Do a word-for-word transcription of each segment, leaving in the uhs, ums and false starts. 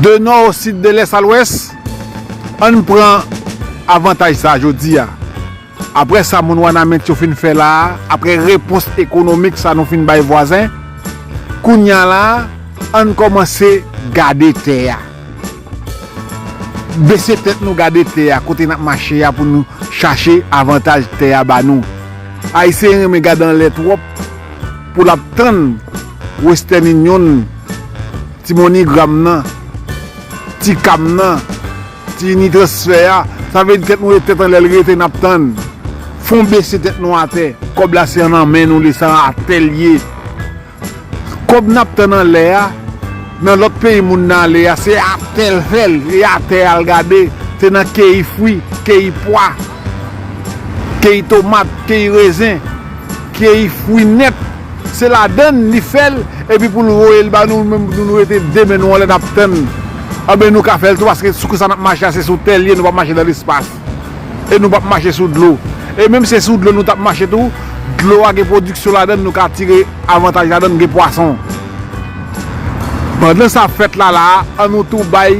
De nò o sid, de lès a lwès, ann pran avantaj sa a jodi a. Apre sa moun Wanament yo fin fè la a, apre repons ekonomik sa nou fin bay vwazen, kounye a la a, ann kòmanse gade tè a. Bese tèt nou gade tè a, kote n ap mache a pou nou chache avantaj tè a ba nou. Ayisyen renmen gade anlè twòp pou l ap tann Western Union, ti MoneyGram nan, ti CAM nan, ti Unitransfer a. Sa vle di tèt nou ret tèt anlè, l rete n ap tann. Fon bese tèt nou atè. Kòb la se nan men nou li, se atè l ye. Kòb n ap tann anlè a, nan lòt peyi moun nan ale a, se atè l fè l, e atè a l gade, se nan keyi fwi, keyi pwa, keyi tomat, keyi rezen, keyi fwi nèt, se ladann li fè l, epi pou l voye l ba nou, menm nou, nou rete de men nou anlè n ap tann. Anben nou ka fè l tou, paske sou sa n ap mache a, se sou tè l ye, nou p ap mache nan lespas. E nou p ap mache sou dlo. E menm se sou dlo nou t ap mache tou, dlo a gen pwodiksyon ladann, nou ka tire avantaj ladann, gen pwason. Pandan sa ap fèt la la a, ann nou tou bay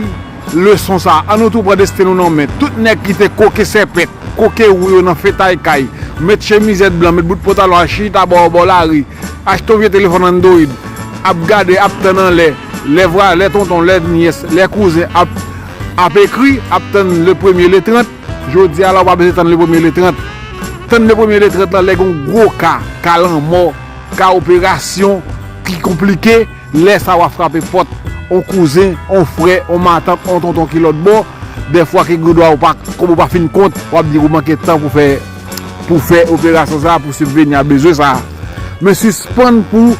leson sa a, ann nou tou pran desten nou nan men. Tout nèg ki te koke sèpèt, koke wou yo nan fetay kay, met chemizèt blan, met bout pantalon, al chita bò bò lari, achte yon vye telefòn Android, ap gade, ap tann anlè, lè vwa, lè tonton, lè nyès, lè kouzen ap, ap ekri, ap tann le premye le trant, jodi a la ou pa bezwen tann le premye le trant. Tann le premye le trant lan lè gen yon gwo ka, ka lanmò, ka operasyon ki konplike, lè sa a w ap frape pòt on kouzen, on frè, on matant, on tonton ki lòt bò, dèfwa ki gen dwa ou pa, kòm ou pa fin kont, w ap di ou manke tan pou fè, pou fè operasyon sa a, pou sibveni a bezwen sa a. Men sispann pou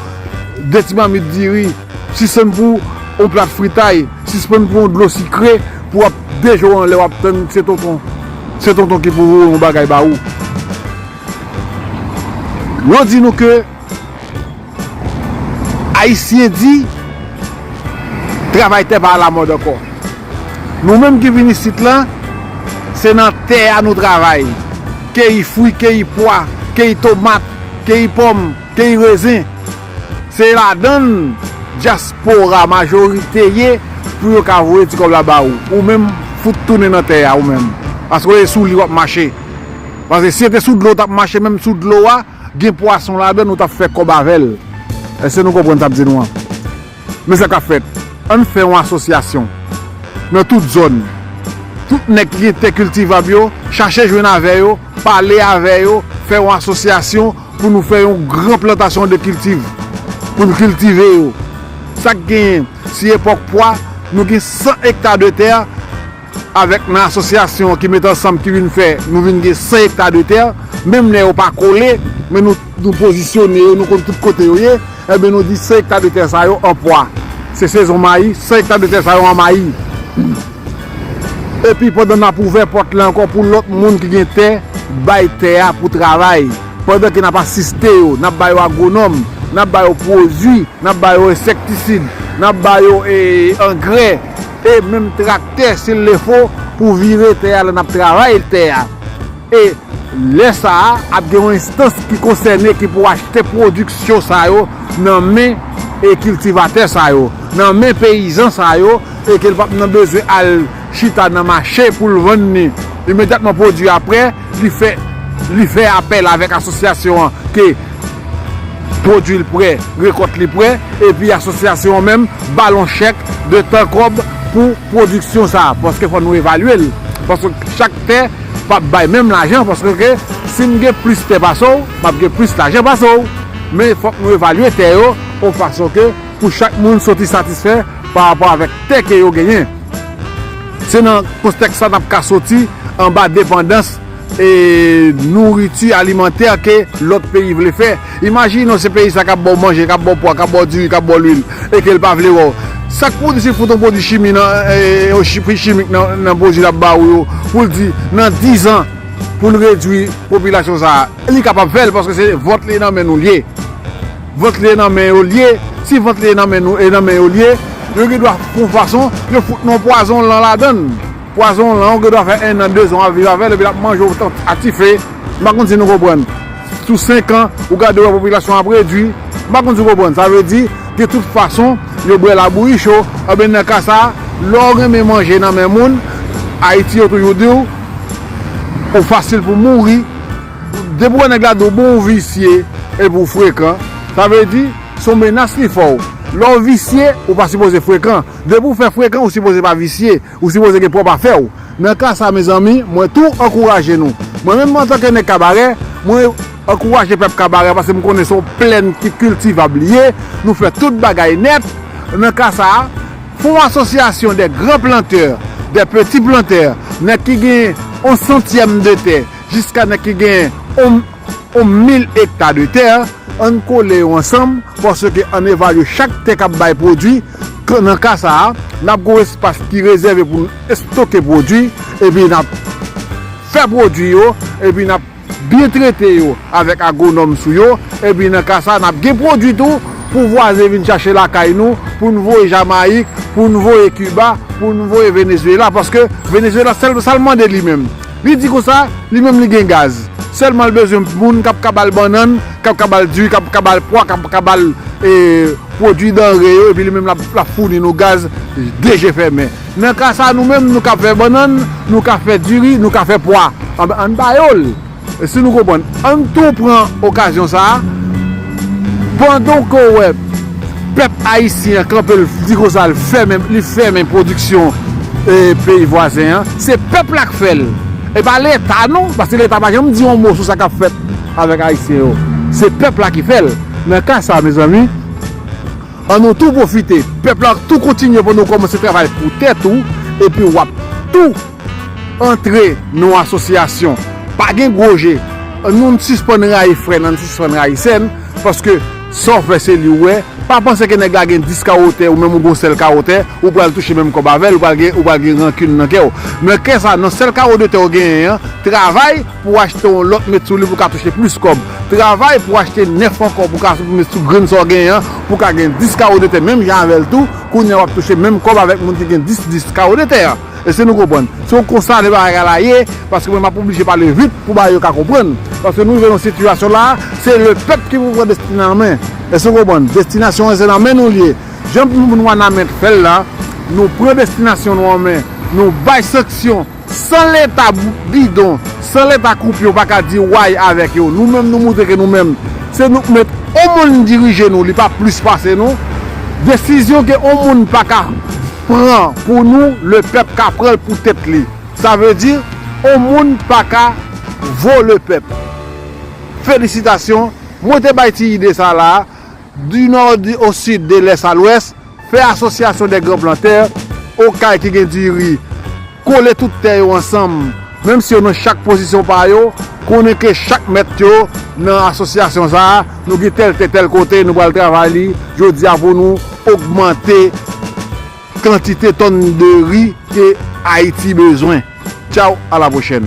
de ti mamit diri, sispann pou on plat fritay, sispann pou on dlo sikre, pou w ap de jou anlè w ap tann se tonton, se tonton ki pou voye yon bagay ba ou. Yo di nou ke Ayisyen di, travay tè pa alamòd ankò. Nou menm ki vin isit lan, se nan tè a nou travay. Keyi fwi, keyi pwa, keyi tomat, keyi pòm, keyi rezen. Se ladann dyaspora majorite ye pou yo ka voye ti kòb la ba ou. Ou menm, fout tounen nan tè a ou menm. Paske se sou li w ap mache. Paske si se te sou dlo w t ap mache, menm sou dlo a, gen pwason ladann, ou t ap fè kòb avè l. Èske nou konprann sa m di nou an? Men sa k ap fèt. Ann fè yon asosyasyon nan tout zòn. Tout nèg ki gen tè kiltivab yo, chache jwenn avè yo, pale avè yo, fè yon asosyasyon pou nou fè yon gran plantasyon de kiltiv. Pou nou kiltive yo. Sa k genyen, si epòk pwa, nou gen san ekta de tè, avèk nan asosyasyon ki met ansanm, ki vin fè, nou vin gen san ekta de tè, menm lè yo pa kole, men nou, nou pozisyone yo, nou konn tout kote yo ye, enben nou di san ekta de tè sa yo an pwa. Se sezon mayi, san ekta de tè sa yo an mayi. Epi pandan n ap ouvè pòt la ankò pou lòt moun ki gen tè, bay tè a pou travay. Pandan ke n ap asiste yo, n ap ba yo agwonòm, n ap ba yo pwodui, n ap ba yo ensektisid, n ap ba yo, e, angrè, e menm traktè, si l le fo, pou vire tè a lè n ap travay tè a. E lè sa a, ap gen yon enstans ki konsène ki pou achte pwodiksyon sa yo nan men, e, kiltivatè sa yo, nan men peyizan sa yo, e ke l p ap nan bezwen al chita nan mache pou l vann li. Imedyatman pwodui a prè, li fè, li fè apèl avèk asosyasyon an ke pwodui l prè, rekòt li prè, epi asosyasyon an menm ba l yon chèk de tan kòb pou pwodiksyon sa a, paske fò nou evalye l. Paske chak tè p ap bay menm lajan, paske si m gen plis tè pase w, m ap gen plis lajan pase w. Men fòk nou evalye tè yo yon fason ke pou chak moun soti satisfè pa rapò avèk tè ke yo genyen. Se nan kontèks sa n ap ka soti anba depandans, e, nouriti alimantè ke lòt peyi vle fè. Imajine w se peyi sa k ap ba w manje, k ap ba w pwa, k ap ba w diri, k ap ba w lwil, e ke l pa vle wè w. Sa k pwodui, si l fout yon pwodui chimi nan, e, yon chi-, chimik nan, nan pwodui l ap ba w yo, pou l di, nan diz an, pou l redui popilasyon sa a, li kapab fè l, paske se vant li nan men nou l ye. Vant li nan men yo l ye. Si vant li nan men nou, e nan men yo l ye, yo gen dwa fè yon fason, yo fout nou pwazon lan ladann. Pwazon lan, ou gen dwa fè en an, de zan w ap viv avè l, epi l ap manje w tan, atife. M pa konn si nou konprann. Sou senk an, ou gade wè popilasyon ap redui. M pa konn si w konprann. Sa vle di, de tout fason, yo bwè labouyi cho. Anben, nan ka sa a, Lè w renmen manje nan men moun, Ayiti yo toujou di w, ou fasil pou mouri. Depi w wè nèg la di w bon, ou visye epi w frekan, sa vle di se yon menas li fè w. Lè w visye, ou pa sipoze frekan. Depi w fè frekan, ou sipoze pa visye. Ou sipoze gen pwòp afè w. Nan ka sa, mezanmi, mwen tou ankouraje nou. Mwen menm, antanke nèg Kabarè, mwen ankouraje pèp Kabarè paske m konnen se yon plèn ki kiltivab li ye. Nou fè tout bagay nèt. Nan ka sa a, fè yon asosyasyon de gran plantè, de peti plantè, nèg ki gen yon santyèm de tè, jiska nèg ki gen yon, yon mil ekta de tè, ann kole yo ansanm, paske ann evalye chak tè k ap bay pwodui. K-, nan ka sa a, n ap gen yon espas ki rezève pou n estoke pwodui, epi n ap fè pwodui yo, epi n ap byen trete yo avèk agwonòm sou yo, epi nan ka sa, n ap gen pwodui tou pou vwazen vin chache lakay nou, pou n voye Jamayik, pou n voye Kiba, pou n voye Venezuela, paske Venezuela, sèl sa l mande li menm. Li di konsa, li menm li gen gaz. Sèlman l bezwen moun k ap ka ba l bannann, k ap ka ba l diri, k ap ka ba l pwa, k ap ka ba l, e, pwodui danre yo, epi li menm l ap, l ap founi nou gaz de je fèmen. Nan ka sa, nou menm, nou ka fè bannann, nou ka fè diri, nou ka fè pwa. Anben, ann ba yo l. E si nou konprann, ann tou pran okazyon sa a, pandan ke w wè pèp ayisyen an kanpe, l di konsa, l fèmen, li fèmen pwodiksyon, e, peyi vwazen an, se pèp la k fè l. E pa Leta non, paske Leta pa janm di yon mo sou sa k ap fèt avèk Ayisyen yo. Se pèp la ki fè l. Nan ka sa, mezanmi, ann nou tou pwofite. Pèp la tou kontinye pou nou kòmanse travay pou tèt ou, epi w ap tou antre nan yon asosyasyon. Pa gen gwo je. Ann nou sispann rayi frè n, ann sispann rayi sè n, paske sa w fè se li w wè. Pa panse ke nèg la gen dis kawo tè, ou menm ou gon sèl kawo tè, ou pral touche menm kòb avè l, ou pral gen, ou pral gen rankin nan kè w. Nan kè sa, nan sèl kawo de tè w genyen an, travay pou w achte yon lòt, met sou li pou w ka touche plis kòb. Travay pou w achte nèf ankò pou w ka met sou grenn sa w genyen an, pou w ka gen dis kawo de tè menm jan avè l tou, kounye a w ap touche menm kòb avèk moun ki gen dis, dis kawo de tè an. Èske nou konprann? Se yon konsa de bagay la ye, paske mwen m ap oblije pale vit pou bagay yo ka konprann. Paske nou rive nan sitiyasyon la, se le pèp ki pou pran destine an men. Èske nou konprann? Destinasyon an se nan men nou l ye. Jan moun Wanament fè l la, nou pran destinasyon nou an men, nou bay sanksyon, san Leta bidon, san Leta kwoupyon pa ka di way avèk yo. Nou menm, nou moutre ke nou menm, se nou k met yon moun dirije nou, li pa plis pase nou. Desizyon ke yon moun pa ka pran pou nou, le pèp ka pran l pou tèt li. Sa vle di, yon moun pa ka vo le pèp. Felisitasyon, mwen te bay ti ide sa la, du nord au sud, de l'est à l'ouest, fè asosyasyon de gran plantè, okay ki gen diri, kole tout tè yo ansanm, menm si yo nan chak pozisyon pa yo, konnen ke chak mèt yo nan asosyasyon sa a, nou gen tèl tè, tèl kote, nou pral travay li, jodi a pou nou ogmante kantite tòn de ri ke Ayiti bezwen. Tchaw, a la pwochèn.